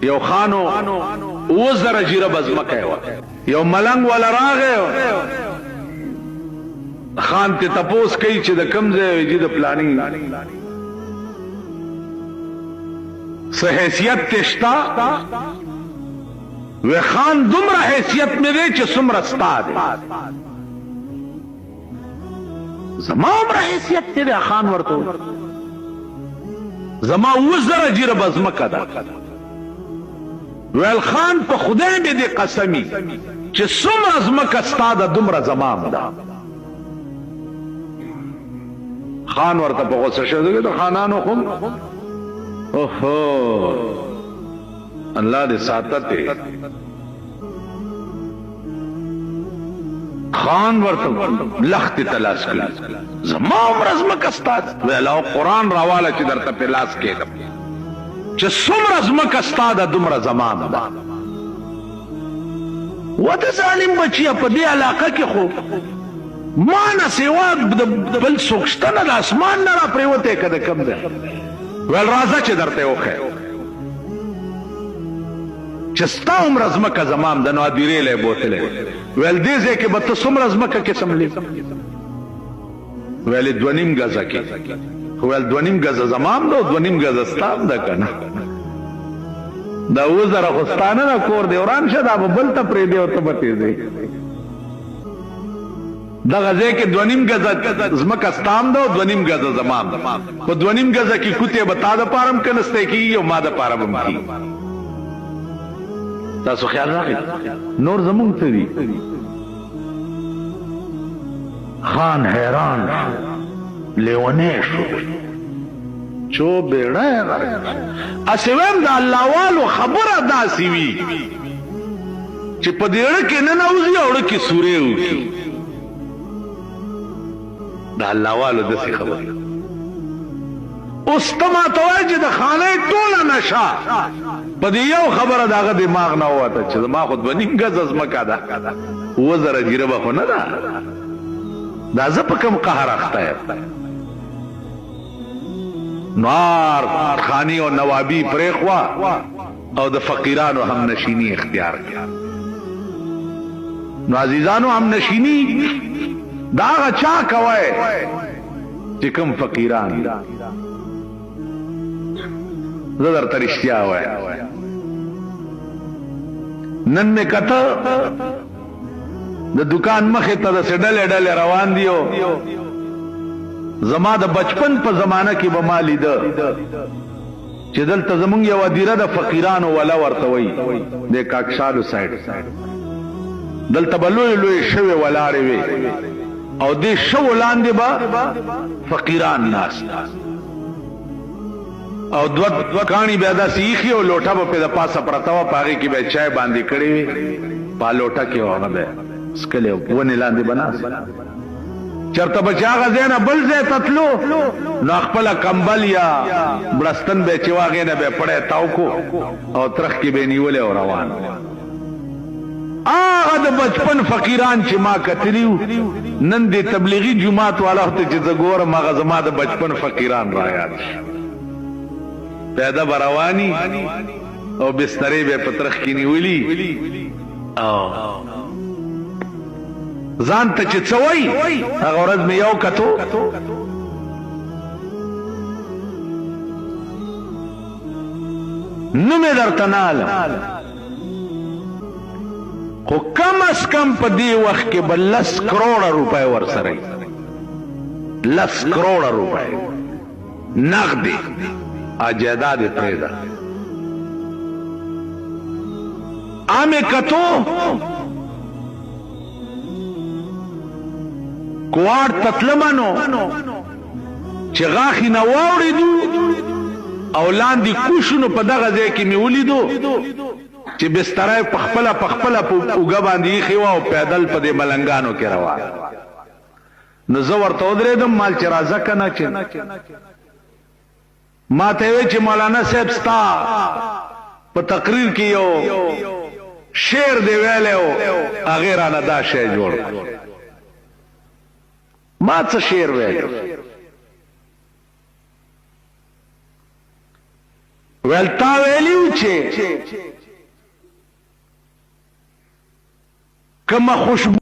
یو خان و، 7000 جریبه ځمکه یې وه. یو ملنګ والا راغی، خان ته تپوس کوي چې د کوم ځای وي، جي د پلاني څه حیثیت ته شته؟ وی خان دومره حیثیت مې دی چې څومره ستا دی. زما عمره حیثیت دی دی خان ورته زما 7000 جریبه ځمکه ده. ویل خان په خدای مې دې قسمي چې څومره ځمکه ستا ده دومره زما هم ده. خان ورته په غوسه شو، ځکه د خانانو خو اوهو الله دې ساته ته. خان ورته لښتې ته لاس کړي، زما عمره ځمکه ستا ده. ویل او قرآن راواله چې درته پې لاس کېږدم چې څومره ځمکه ستا ده دومره زما هم ده. وه د ظالم بچیه، په دې علاقه کې خو ما نه سوا د بل څوک شته نه، د اسمان نه راپرېوتی که د کوم ځای؟ ویل راځه چې درته یې وښیم چې ستا عمره ځمکه زما هم ده. نو ادیرې له یې بوتلی، ویل دې ځای کې به ته څومره ځمکه قسم لې؟ ویل یې 2.5 ګزه کې. خو ویل 2.5 ګزه زما هم ده او 2.5 ګزه ستا هم ده که نه؟ دا 7000 خو ستا نه ده، کور دې وران شه، دا به بل ته پرېږدې او ته به ترې ځې. دغه ځای کې 2.5 ګزه ځمکه ستا هم ده او 2.5 ګزه زما هم ده. په 2.5 ګزه کې کوتې به تا دپاره هم کنستی کېږي او ما دپاره به هم کېږي. تاسو خیال راغی نور زمونږ څه دي؟ خان حیران شو، لیونی شو، چو بیړه یې غرق. هسې وایم د الله والو خبره داسې وي چې په دې ړه کې ننوځي او ړه کې سوری وکړي. د الله والو داسې خبرې. اوس ته ماته وایې چې د خانۍ ټوله نشه په دې یو خبره د هغه دماغ نه ووته چې زما خو 2.5 ګزه ځمکه ده، 7000 جریبه خو نه ده، دا زه په کوم قهر اخته یم؟ نو هر خاني او نوابي پرېښوه او د فقیرانو همنشیني اختیار کړه. نو عزیزانو، همنشیني د هغه چا کوئ چې کوم فقیران دي. زه درته رښتیا وایم، نن مې کته د دکان مخې ته داسې ډلې ډلې روان دي، او زما د بچپن په زمانه کې به ما لیده چې دلته زمونږ یوه دیره د فقیرانو وله ورته وایي، د کاکشالو سایډ، دلته به لوی لوی شوې ولاړې وې او دې شوو لاندې به فقیران ناست او دوه کاڼي بیا داسې ایښي او لوټه به پرې د پاسه پرته وه، په هغې کې به یې چای باندې کړې وي، په لوټه کې هغه به څکلی او ونې لاندې به ناست. چرته به چې هغه ځای نه بل ځای ته تلو نو خپله کمبل یا بړستن به چې وه هغې نه به یې پړی تاو کو او ترخ کې به یې نیولی او روان. هغه د بچپن فقیران چې ما کتلي وو، نن دې تبلیغي جومات والاو ته چې زه ګورم هغه زما د بچپن فقیران را یاد شي. پیاده به رواني او بسترې به په ترخ کې نیولي او ځان ته چې څه وایي. هغه ورځ مې یو کتو، نوم یې درته نه الم، خو کم از کم په دې وخت کې به 10 کروړه روپۍ ورسره وي، 10 کروړه روپۍ نغدې، جایداد یې پرېږده. امې کتو کوارټ ته تلمه نو چې غاښي نه واوړېدو او لاندې کوشو نو په دغه ځای کې مې ولیدو چې بستره یې پخپله پخپله په اوږه باندې ایښې وه او پیدل په دې ملنګانو کې روان. نو زه ورته ودرېدم، مال چې راځه که نه، چې ما ته وی چې مولانا صاحب ستا په تقریر کې یو شعر دی ویلی و، هغې رانه دا شی جوړ کړ. ما څه شعر ویلی؟ ویل تا ویلي وو چې کومه خوشبو.